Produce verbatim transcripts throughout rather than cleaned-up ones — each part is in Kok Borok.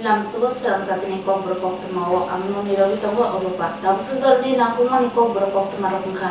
Ang sugo srang jatini kokborok koktwma o ang nokni rogwi tongo Oropa. Tabuksa jorani nangkukmani kokborok koktwma rok wngkha.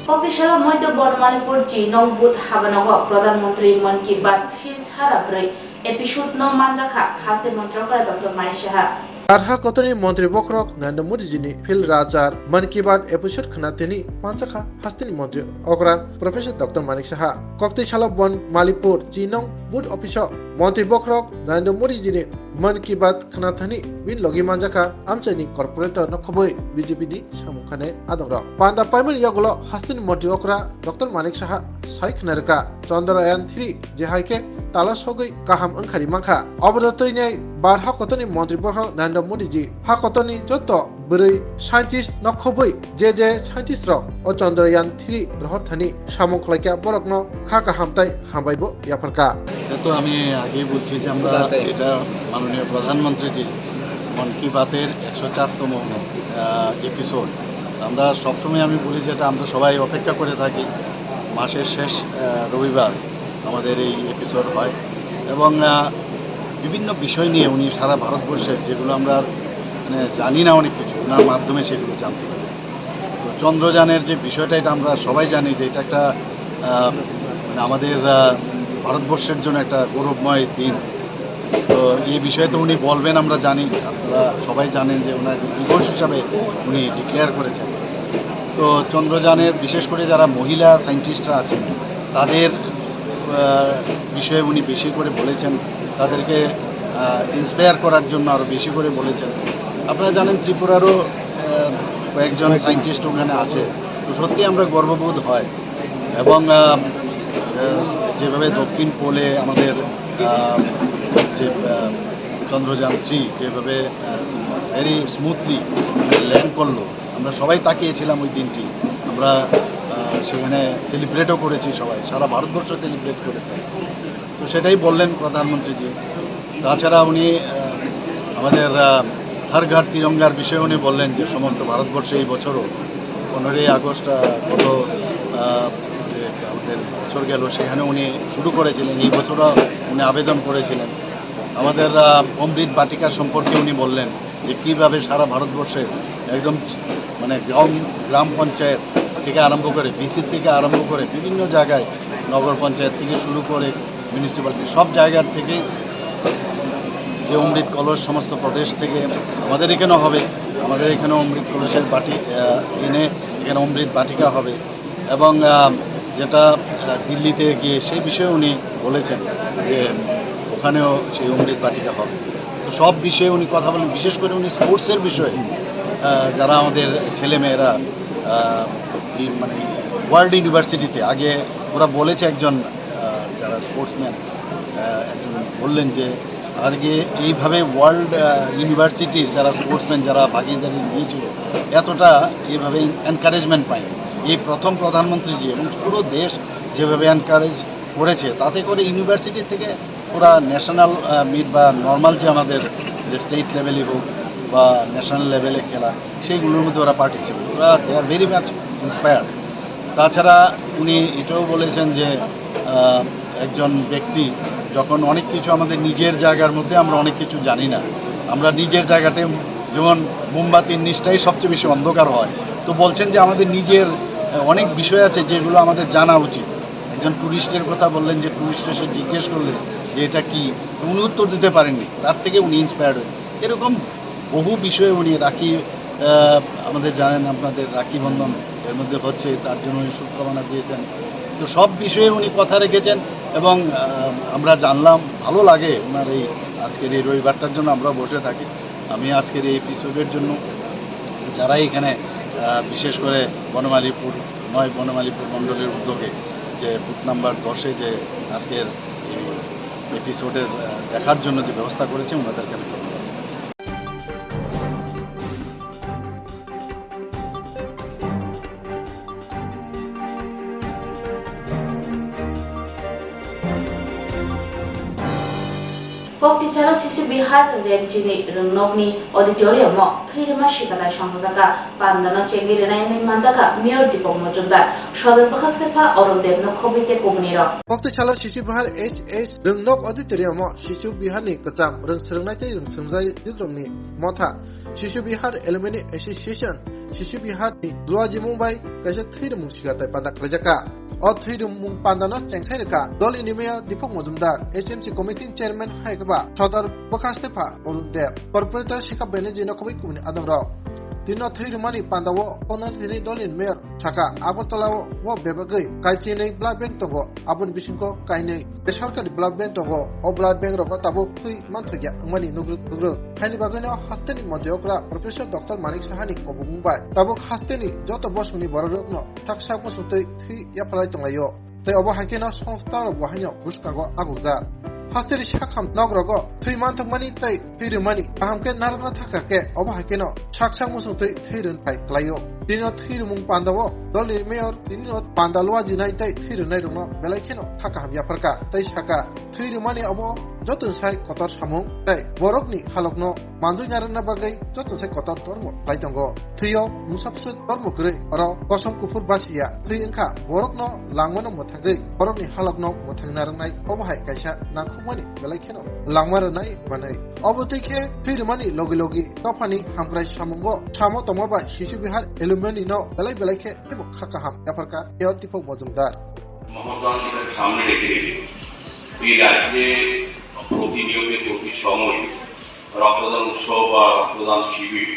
Koktisala Moito Bonmalipur G nong booth habanogo Pradhan Mantri Mann Ki Baat phil sara bwrwi episode no manjakha haste montri okra Doctor Manik Saha. Barha kotorni montri bokhorok Narendra Modi jini phil rachar Mann Ki Baat episode khna thani manjakha hasteni montri okra Professor Doctor Manik Saha. Koktisala Bonmalipur G nong booth office o montri bokhorok Narendra Modi jini Mann Ki Baat khna thani bini logi manjakha amchaini corporator no khobwi B J P ni samung khane adongrok. Panda paimani yagulo hasteni montri okra Doctor Manik Saha sai khna rwkha, Chandrayaan three je hai khe tala sogwi kaham wngkhari mankha. Obo da twi nai bar ha kotorni montri bokhorok Narendra Modi ji ha kotorni joto bwrwi scientist no khobwi je je scientist rok o Chandrayaan three rohor thani samung khlaikha borokno kha kaham tai hambai bo yapharkha. এটা তো আমি আগেই বলছি যে আমরা এটা মাননীয় প্রধানমন্ত্রীজি মন কি বাতের একশো চারতম এপিসোড। আমরা সবসময়, আমি বলি যেটা আমরা সবাই অপেক্ষা করে থাকি, মাসের শেষ আহ, রবিবার আমাদের এই এপিসোড হয় এবং আহ, বিভিন্ন বিষয় নিয়ে উনি সারা ভারতবর্ষের, যেগুলো আমরা মানে জানি না অনেক কিছু, ওনার মাধ্যমে সেগুলো জানতে পারি। তো চন্দ্রযানের যে বিষয়টা, এটা আমরা সবাই জানি যে এটা একটা আহ, মানে আমাদের আহ, ভারতবর্ষের জন্য একটা গৌরবময় দিন। তো এই বিষয়ে তো উনি বলবেন, আমরা জানি, আপনারা সবাই জানেন যে ওনার একটা দিবস হিসাবে উনি ডিক্লেয়ার করেছেন। তো চন্দ্রযানের বিশেষ করে যারা মহিলা সায়েন্টিস্টরা আছেন, তাদের আহ, বিষয়ে উনি বেশি করে বলেছেন, তাদেরকে ইন্সপায়ার করার জন্য আরও বেশি করে বলেছেন। আপনারা জানেন, ত্রিপুরারও আহ, কয়েকজন সায়েন্টিস্ট ওখানে আছে। তো সত্যি আমরা গর্ববোধ হয়। এবং আহ, আহ, যেভাবে দক্ষিণ পোলে আমাদের আহ, যে আহ, চন্দ্রযান থ্রি যেভাবে ভেরি স্মুথলি ল্যান্ড করলো, আমরা সবাই তাকিয়েছিলাম ওই দিনটি। আমরা আহ, সেখানে সেলিব্রেটও করেছি সবাই, সারা ভারতবর্ষ সেলিব্রেট করেছে। তো সেটাই বললেন প্রধানমন্ত্রীজি। তাছাড়া উনি আহ, আমাদের আহ, হর ঘর তিরঙ্গার বিষয়ে উনি বললেন যে সমস্ত ভারতবর্ষে এই বছরও পনেরোই আগস্ট আহ, গত আহ, যে আমাদের বছর গেল, সেখানে উনি শুরু করেছিলেন, এই বছরও উনি আবেদন করেছিলেন। আমাদের আহ, অমৃত বাটিকা সম্পর্কে উনি বললেন যে কীভাবে সারা ভারতবর্ষে একদম মানে গ্রাম গ্রাম পঞ্চায়েত থেকে আরম্ভ করে, ভিসি থেকে আরম্ভ করে বিভিন্ন জায়গায়, নগর পঞ্চায়েত থেকে শুরু করে মিউনিসিপ্যালিটি, সব জায়গার থেকে যে অমৃত কলস সমস্ত প্রদেশ থেকে আমাদের এখানেও হবে। আমাদের এখানেও অমৃত কলসের বাটি আহ, এনে এখানে অমৃত বাটিকা হবে। এবং আহ, যেটা আহ, দিল্লিতে গিয়ে সেই বিষয়ে উনি বলেছেন যে ওখানেও সেই অমৃত বাটিকা হবে। তো সব বিষয়ে উনি কথা বলেন, বিশেষ করে উনি স্পোর্টসের বিষয়ে আহ, যারা আমাদের ছেলেমেয়েরা আহ, এই মানে ওয়ার্ল্ড ইউনিভার্সিটিতে আগে ওরা বলেছে একজন আহ, যারা স্পোর্টসম্যান একজন বললেন যে আজকে এইভাবে ওয়ার্ল্ড ইউনিভার্সিটির যারা স্পোর্টসম্যান যারা ভাগিদারি নিয়েছিল এতটা এইভাবে এনকারেজমেন্ট পায়নি। এই প্রথম প্রধানমন্ত্রীজি এবং পুরো দেশ যেভাবে এনকারেজ করেছে, তাতে করে ইউনিভার্সিটি থেকে ওরা ন্যাশনাল মিট বা নর্মাল যে আমাদের যে স্টেট লেভেলই হোক বা ন্যাশনাল লেভেলে খেলা, সেইগুলোর মধ্যে ওরা পার্টিসিপেট, ওরা they are very much inspired। তাছাড়া উনি এটাও বলেছেন যে আহ, একজন ব্যক্তি যখন অনেক কিছু আমাদের নিজের জায়গার মধ্যে আমরা অনেক কিছু জানি না, আমরা নিজের জায়গাতে যেমন মোমবাতির নিচটাই সবচেয়ে বেশি অন্ধকার হয়, তো বলছেন যে আমাদের নিজের আহ, অনেক বিষয় আছে যেগুলো আমাদের জানা উচিত। একজন টুরিস্টের কথা বললেন যে টুরিস্ট এসে জিজ্ঞেস করলে যে এটা কি, উনি উত্তর দিতে পারেননি, তার থেকে উনি ইন্সপায়ার্ড হয়ে এরকম বহু বিষয়ে উনি রাখি আহ, আমাদের জানেন আপনাদের রাখি বন্ধন এর মধ্যে হচ্ছে, তার জন্য উনি শুভকামনা দিয়েছেন। তো সব বিষয়ে উনি কথা রেখেছেন এবং আহ, আমরা জানলাম, ভালো লাগে ওনার এই আজকের এই রবিবারটার জন্য আমরা বসে থাকি। আমি আজকের এই এপিসোডের জন্য যারা এখানে আহ, বিশেষ করে বনমালীপুর নয় বনমালীপুর মণ্ডলের উদ্যোগে যে বুথ নাম্বার দশে যে আজকের এই এপিসোডের আহ, দেখার জন্য যে ব্যবস্থা করেছে ওনাদেরকে আমি ধন্যবাদ। Koktichalo Shishu Vihar Remchini Rwngnokni auditorium-o thwi rwma sikata songchajakha, pandano chengwi rwnai wngwi manjakha Mayor Deepak Majumdar, sodor bwkhak serpha Arun Debno khobwi tei kubunirok. Koktichalo Shishu Vihar H S Rwngnok auditorium-o Shishu Viharni kwcham rwng swrwngnai tei rwng swrwngjai dikrokni motha Shishu Vihar Alumni Association, Shishu Vihar ni luajimung bai kaisa thwi rwmung sikata panda khlaijakha. O thwi rwmung pandano chengsai rwkha dolini mayor Deepak Majumdar, H M C committee chairman hai khe ba sodor bwkhak serpha Arun Deb, corporator Shikha Banerjee no khobwi kubuni adamrok. Tino thwi rwmani pandao kono tini dolini mayor sakha, Agartala o, o bebagwi kaichinwi blood bank tongo, aboni bisingo kainwi besorkari blood bank tongo. O blood bank rogo tabuk thwi manthokya wngmani nugruk nugruk. Haini bagwino hasteni montri okra Professor Doctor Manik Sahani kobongmung bai tabuk hasteni joto bosongni bororokno thaksa muchungtwi thwi yapharlai tonglaio. Tei obo hai kheno songstha rok bo haino bwskango agukjak. Hasteni sakham nok rogo thwi manthokmani tei thwi rwmani kaham khe narwkna thakha khe obo hai kheno sak sak muchungtwi thwi rwna phai kwlaio. Tini no thwi rwmung pandao dolni mayor tini no panda luajinai tei thwi rwnai rokno belai kheno kha kaham yapharkha tei sakha, thwi rwmani obo joto sai kotor samung tei borokni halokno manjui narwkna bagwi joto sai kotor tormo khlai tongo. Thwio mungsa bwswk tormo kwrwi oro kosom kuphur basiya thwi wngkha, borokno langmano mwthangwi borokni halokno mwthangna rwnai obo hai kaisa nangkukmani belai kheno langma rwnai manwi. Obo twi khe thwi rwmani logi logi dophani hamkrai samungo samo tongma bai Shishu Vihar Alumni no belai belai khe teibo kha kaham yapharkha Mayor Deepak Majumdar. Mahatma গান্ধীকে সামনে রেখে এই রাজ্যে প্রতিনিয়ত প্রতি সময় রক্তদান উৎসব বা রক্তদান শিবির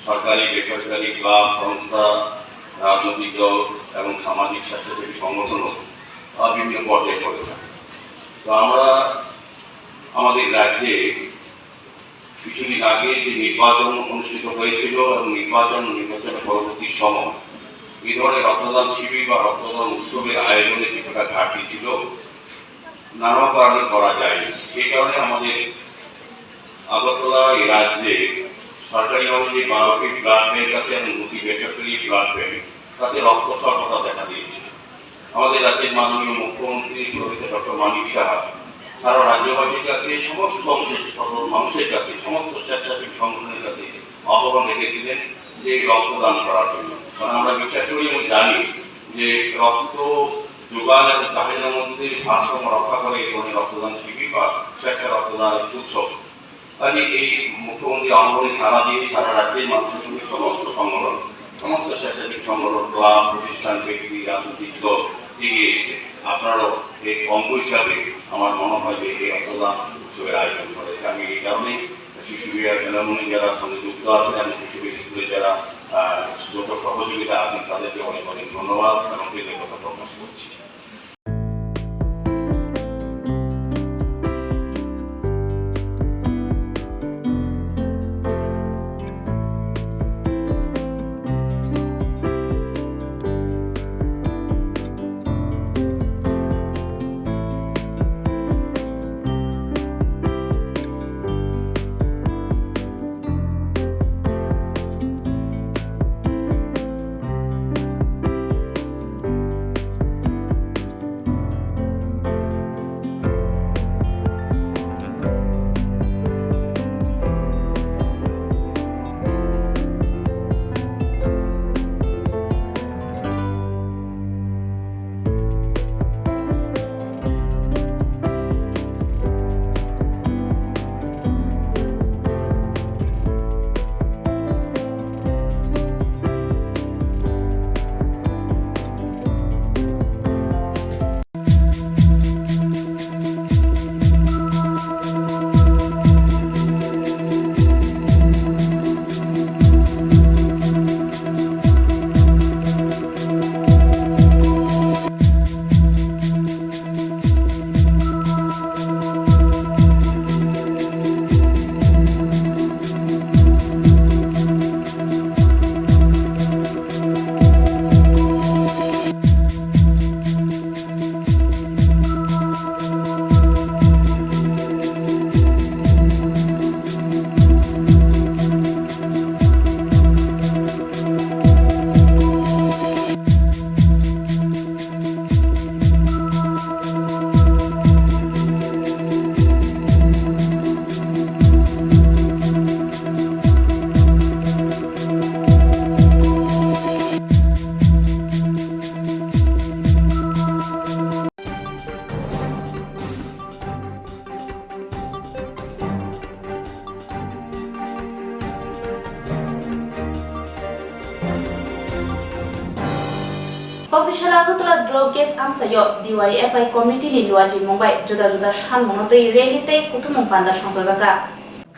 সরকারি, বেসরকারি, ক্লাব, সংস্থা, রাজনৈতিক দল এবং সামাজিক স্বেচ্ছাসেবী সংগঠনও, আহ, বিভিন্ন পর্যায়ে করে থাকে। তো আমরা আমাদের রাজ্যে কিছুদিন আগে যে নির্বাচন অনুষ্ঠিত হয়েছিল এবং নির্বাচন, নির্বাচনের পরবর্তী সময় এই ধরনের রক্তদান শিবির বা রক্তদান উৎসবের আয়োজনে কিছুটা ঘাটতি ছিল, নানা কারণে করা যায়নি। সেই কারণে আমাদের আগরতলা এই রাজ্যে সরকারিভাবে যে বারোটি ব্লাড ব্যাংক আছে এবং দুটি বেসরকারি ব্লাড ব্যাংক, তাতে রক্ত স্বল্পতা দেখা দিয়েছে। আমাদের রাজ্যের মাননীয় মুখ্যমন্ত্রী প্রফেসর ডক্টর মানিক সাহা সারা রাজ্যবাসীর কাছে, সমস্ত অংশের সাধারণ মানুষের কাছে, সমস্ত স্বেচ্ছাসেবী সংগঠনের কাছে আহ্বান রেখেছিলেন যে এই রক্তদান করার জন্য। কারণ আমরা বিশ্বাস করি এবং জানি যে রক্ত যোগান এবং চাহিদার মধ্যে ভারসাম্য রক্ষা করে এই ধরনের রক্তদান শিবির বা স্বেচ্ছা রক্তদান উৎসব। কাজে এই মুখ্যমন্ত্রী আহ্বানে সাড়া দিয়ে সারা রাজ্যের মানুষের সঙ্গে সমস্ত সংগঠন, সমস্ত স্বেচ্ছাসেবী সংগঠন, ক্লাব, প্রতিষ্ঠান, ব্যক্তি, রাজনৈতিক দল এগিয়ে এসে আপনারাও এই অঙ্গ হিসাবে আমার মনে হয় যে এই রক্তদান উৎসবের আয়োজন করেছে। আমি এই কারণেই শিশু বিহার এলামনি যারা সঙ্গে যুক্ত আছেন এবং শিশু বিহার স্কুলে যারা, আহ, যত সহযোগিতা আছেন তাদেরকে অনেক অনেক ধন্যবাদ এবং কৃতজ্ঞতা প্রকাশ করছি। Kokdisala Agartala Drop Gate amchaio D Y F I committee ni luajimung bai juda juda sanmungno twi rally tei kuthumung panda songchajakha.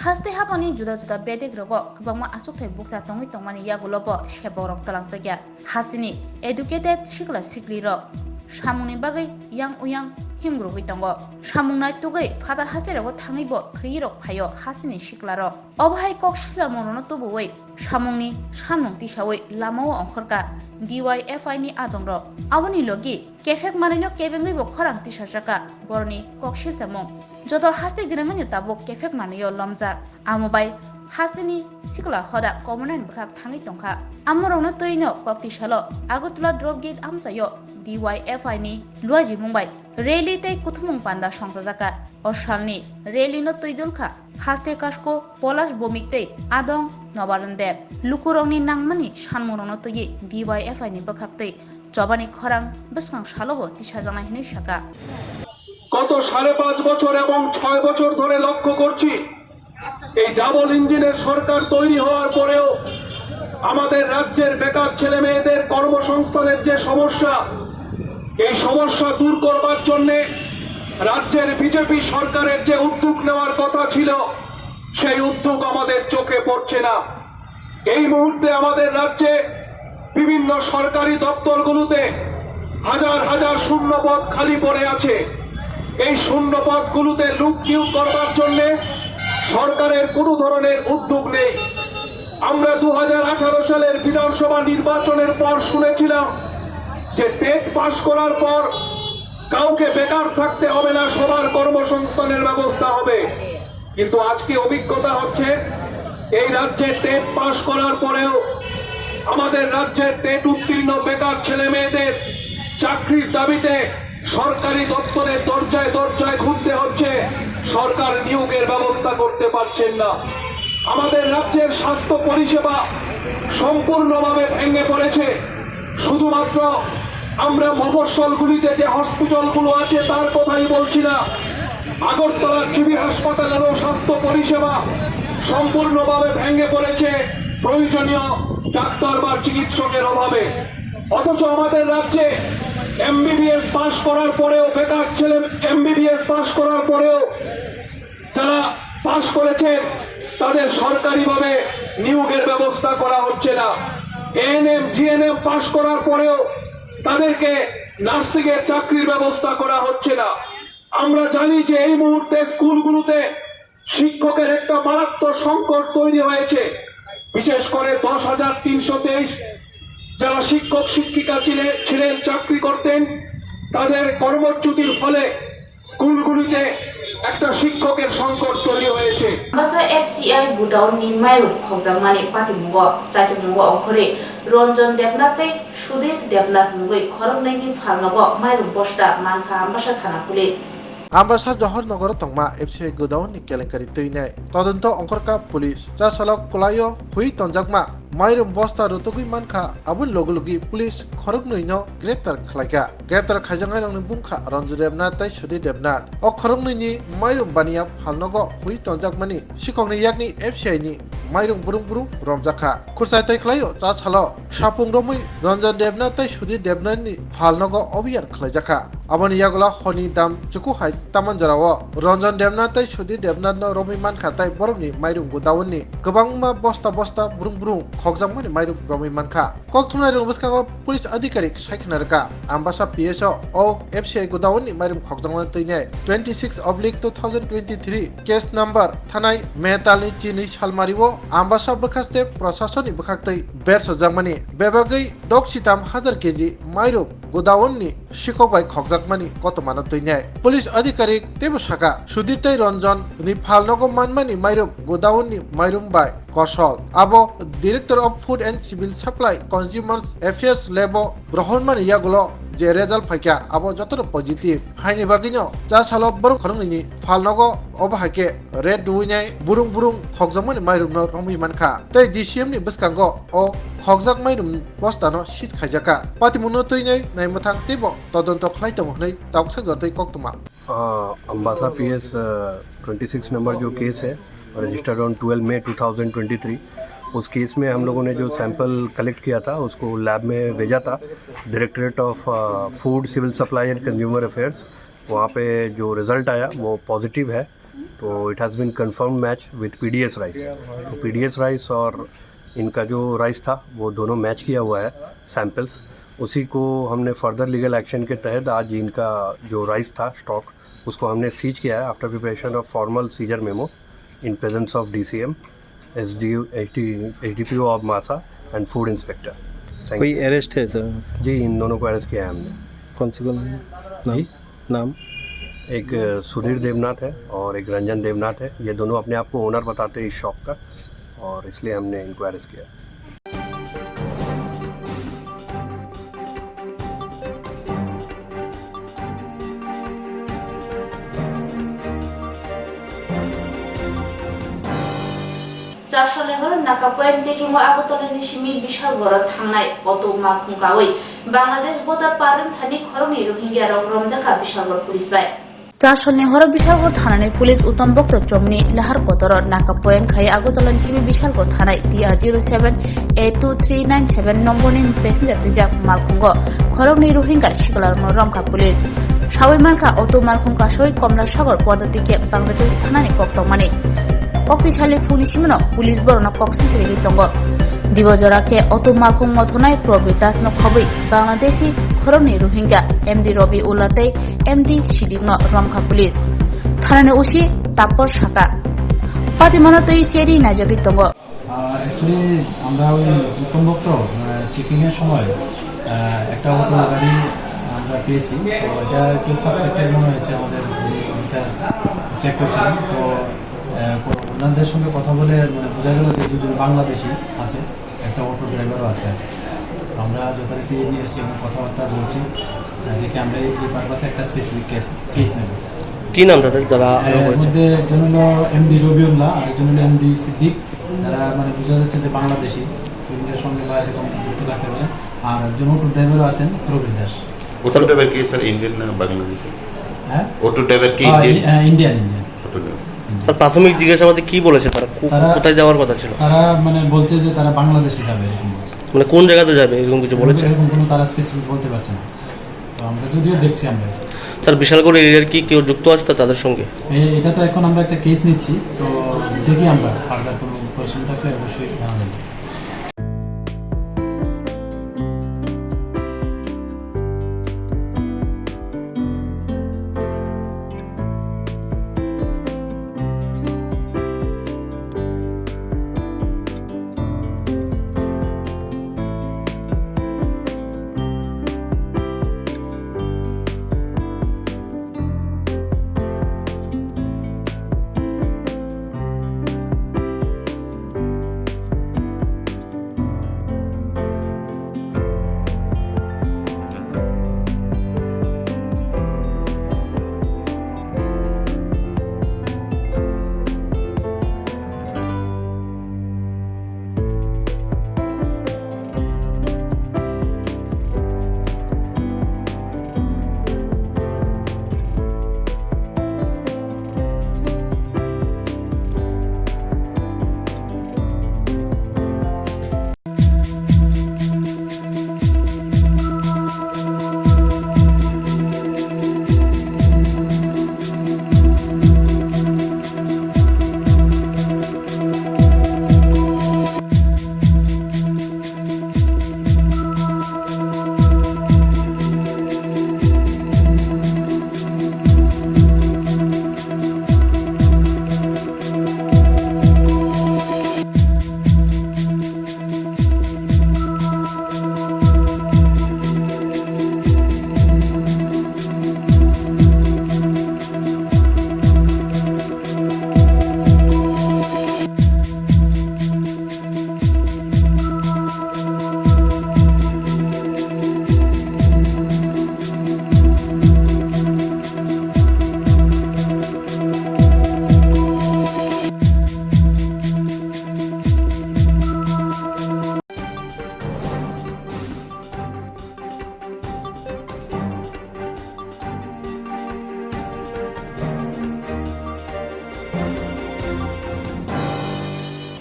Haste haphangni juda juda bedek rogo kwbangma achukthai bukcha tongwi tongmani yagulo bo sebok rok twlangjakya. Hasteni educated sikla sikli rok samungni bagwi yang uyang himgrugwi tongo. Samung naitugwi phatar haste rogo thangwi bo thwi rok phaio hasteni sikla rok. Obo hai kok silamung rokno tubuwi samungni samung tisawi lamao ongkhorkha D Y F I ni adong rok. Aboni logi kephek manwino kebengwi bo khorang tisajak kha boroni kok silchamung. Joto haste gwnangwino tabuk kephek manwio lomjak. Amo bai hasteni sikla hoda komonani bwkhak thangwi tongkha. Amorokno twino koktisalo Agartala Drop Gate amchaio D Y F I ni luajimung bai rally tei kuthumung panda songchajakha. O salni rally no twi dulkha haste kasko Polash Bomik tei adong Nobaran Deb. Lukurokni nangmani sanmungrokno twiwi D Y F I ni bwkhak tei chobani khorang bwskang salo bo tisajaknai hwnwi sakha. গত সাড়ে পাঁচ বছর এবং ছয় বছর ধরে লক্ষ্য করছি, এই ডাবল ইঞ্জিনের সরকার তৈরি হওয়ার পরেও আমাদের রাজ্যের বেকার ছেলে মেয়েদের কর্মসংস্থানের যে সমস্যা, এই সমস্যা দূর করবার জন্য রাজ্যের বিজেপি সরকারের যে উদ্যোগ নেওয়ার কথা ছিল, সেই উদ্যোগ আমাদের চোখে পড়ছে না। এই মুহূর্তে আমাদের রাজ্যে বিভিন্ন সরকারি দপ্তরগুলোতে হাজার হাজার শূন্য পদ খালি পড়ে আছে। এই শূন্য পদগুলোতে লোক নিয়োগ করবার জন্য সরকারের কোনো ধরনের উদ্যোগ নেই। আমরা দু হাজার আঠারো সালের বিধানসভা নির্বাচনের পর শুনেছিলাম যে টেট পাস করার পর কাউকে বেকার থাকতে হবে না, সবার কর্মসংস্থানের ব্যবস্থা হবে। কিন্তু আজকে অভিজ্ঞতা হচ্ছে, এই রাজ্যে টেট পাস করার পরেও আমাদের রাজ্যের টেট উত্তীর্ণ বেকার ছেলে মেয়েদের চাকরির দাবিতে সরকারি দপ্তরের দরজায় দরজায় ঘুরতে হচ্ছে, সরকার নিয়োগের ব্যবস্থা করতে পারছেন না। আমাদের রাজ্যের স্বাস্থ্য পরিষেবা সম্পূর্ণভাবে ভেঙে পড়েছে। শুধুমাত্র আমরা মফস্বলগুলিতে যে হসপিটালগুলো আছে তার কথাই বলছি না, আগরতলার জিবি হাসপাতালেরও স্বাস্থ্য পরিষেবা সম্পূর্ণভাবে ভেঙে পড়েছে প্রয়োজনীয় ডাক্তার বা চিকিৎসকের অভাবে। অথচ আমাদের রাজ্যে এমবিবিএস পাস করার পরেও, বেকার ছেলে এমবিবিএস পাস করার পরেও যারা পাস করেছেন তাদের সরকারিভাবে নিয়োগের ব্যবস্থা করা হচ্ছে না। এএনএম, জিএনএম পাস করার পরেও তাদেরকে নার্সিং এর চাকরির ব্যবস্থা করা হচ্ছে না। আমরা জানি যে এই মুহূর্তে স্কুলগুলোতে শিক্ষকের একটা মারাত্মক সংকট তৈরি হয়েছে। বিশেষ করে দশ হাজার তিনশো তেইশ যারা শিক্ষক শিক্ষিকা ছিলেন, ছিলেন, চাকরি করতেন, তাদের কর্মচ্যুতির ফলে স্কুলগুলিতে একটা শিক্ষকের সংকট তৈরি হয়েছে। Ambasa F C I godown ni mairum khokjakmani patimungo, chaitunmungo ongkhorwi Ranjan Debnath tei Sudhir Debnath mungwi khoroknwini phalnogo mairum bosta mankha Ambasa thana police. Ambasa Johor Nogoro tongma F C I godown ni kelenkari twinai todonto ongkhorkha police. Chasalo kwlaio hwi tonjakma mairum bosta rwtugwi mankha, aboni logi logi police khoroknwino greptar khlaikha. Greptar khaijaknairokni bungkha Ranjan Debnath tei Sudhir Debnath. O khoroknwini mairum baniya phalnogo hwi tonjakmani sikokni yakni F C I ni mairum brung brung romjakha. Khurchai tei khlaio chasalo sapung romwi Ranjan Debnath tei Sudhir Debnath ni phalnogo obiyar khlaijakha. Aboni yagulo honi dam chuku hai taman jorao Ranjan Debnath tei Sudhir Debnath no romwi mankha tei borokni mairum godown ni kwbangma bosta bosta brung brung khokjakmani mairum romwi mankha. Kokthumnairokni bwskango police adhikarik sai khna rwkha, Ambasa P S o o F C I godown ni mairum khokjakmani twinai twenty six oblique two thousand twenty three case number thanai May talni chinwi salmario Ambasa bwkhaste prosasonni bwkhaktwi bersojakmani bebagwi doksitam hajar keji mairum godown ni sikok bai khokjakmani kotomano twinai. Police adhikarik teibo sakha, Sudhir tei Ranjan ni phalnogo manmani mairum godown ni mairum bai kosol. Abo Director of Food and Civil Supply Consumers Affairs lebo rohormani yagulo je result phaikha, abo jotono positive. Haini bagwino chasalo borok khoroknwini phalnogo obo haikhe red rwinai burung burung khokjakmani mairumno romwi mankha. Tei D C M ni bwskango o khokjak mairum bostano seize khaijakha. Patimungno twinai naimwthang teibo todonto khlai tongo hwnwi tabuksa jora tei koktwma. Uh, Ambasa P S, uh, twenty six number जो case है, registered on twelve May two thousand twenty three, उस case में हम लोगों ने जो sample collect किया था, उसको लैब में भेजा था, directorate of food, civil supply and consumer affairs. वहाँ पे जो रिजल्ट आया, वो पॉजिटिव है। तो it has been confirmed match with P D S rice। तो पी डी एस राइस और इनका जो राइस था, वो दोनों मैच किया हुआ है सैंपल्स। उसी को हमने फर्दर लीगल एक्शन के तहत आज इनका जो राइस था स्टॉक, उसको हमने सीज किया है after preparation of formal seizure memo in presence of D C M, S D, H D, H D P O of मासा and food inspector। Thank कोई you। अरेस्ट है सर इसका? जी, इन दोनों को अरेस्ट किया है हमने। कौन से, कौन से? नाम? जी? नाम? एक अ, सुधीर देवनाथ है और एक रंजन देवनाथ है। ये दोनों अपने आप को ओनर बताते हैं इस शॉप का, और इसलिए हमने इनको अरेस्ट किया। Char salni horo Naka Point checking o Agartala ni simi Bishalgoro thangnai auto malkhung kaui Bangladesh border par wngthani khoroknwi Rohingya rok romjakha Bishalgor police bai. Char salni horo Bishalgor thanani police Uttam Bhakta chomni lahar kotoro Naka Point khai Agartala ni simi Bishalgor thanai T R zero seven A two three nine seven nombor ni passenger twijak malkhungo khoroknwi Rohingya sikla rokno romkha police. Sawi mankha auto malkhung kasoi Komla Sagor podati khe Bangladesh thanani kok tongmani. Okti sali phungni simino police borokno kok singkirigwi tongo. Dibo jora khe auto malkhung mothonai Probit Das no khobwi Bangladeshi khoroknwi Rohingya M D Robi Ullah tei M D Sidik no romkha police. Thanani O C Tapor saka, patimano twi cheri naijagwi tongo. আহ, actually আমরা ওই উত্তম ভক্ত, আহ, চেকিং এর সময়, আহ, একটা অটো গাড়ি আমরা পেয়েছি। তো এটা একটু সাসপেক্টেড মনে হয়েছে আমাদের যিনি অফিসার চেক করছিলেন। তো, আহ, ওনাদের সঙ্গে কথা বলে মানে বোঝা গেল যে দুজন বাংলাদেশি আছে, একটা অটো ড্রাইভারও আছে। তো আমরা যথারীতি নিয়ে এসেছি এবং কথাবার্তা বলছি। আহ, দেখি আমরা এই, এই পারপাসে একটা স্পেসিফিক কেস, কেস নেব। কি নাম তাদের, যারা আহ, আরো এর রয়েছে? মধ্যে একজন হলো এমডি রবিউল্লাহ, আর একজন হলো এমডি সিদ্দিক। তারা মানে বোঝা যাচ্ছে যে বাংলাদেশি, বিভিন্ন সঙ্গে বা এরকম যুক্ত থাকতে পারে। আর একজন অটো ড্রাইভারও আছেন প্রবীর দাস। অটো ড্রাইভার কি স্যার ইন্ডিয়ান না বাংলাদেশি? হ্যাঁ? অটো ড্রাইভার কি হ্যাঁ, ইন্ডিয়ান? ই-, হ্যাঁ, Indian, Indian. Auto driver. Sir, প্রাথমিক জিজ্ঞাসাবাদে কি বলেছে তারা? কো-, তারা, কোথায় যাওয়ার কথা ছিল? তারা মানে বলছে যে তারা বাংলাদেশে যাবে, এরকম বলছে। মানে কোন জায়গাতে যাবে, এরকম কিছু বলেছে? এরকম কোনো তারা স্পেসিফিক বলতে পারছে না। তো আমরা যদিও দেখছি আমরা। স্যার, বিশালগড় এরিয়ার কি কেউ যুক্ত আছে তা-, তাদের সঙ্গে? এ-, এটা তো এখন আমরা একটা কেস নিচ্ছি, তো দেখি আমরা ফার্দার কোনো কোয়েশ্চেন থাকলে অবশ্যই জানাবেন।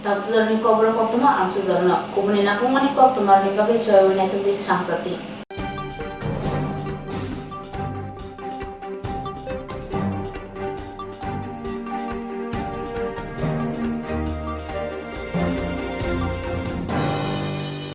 Amchujorani kokborok koktwma amchujorno kubuni nakhungmani koktwmarokni bagwi choyawi naitugdi srangchati.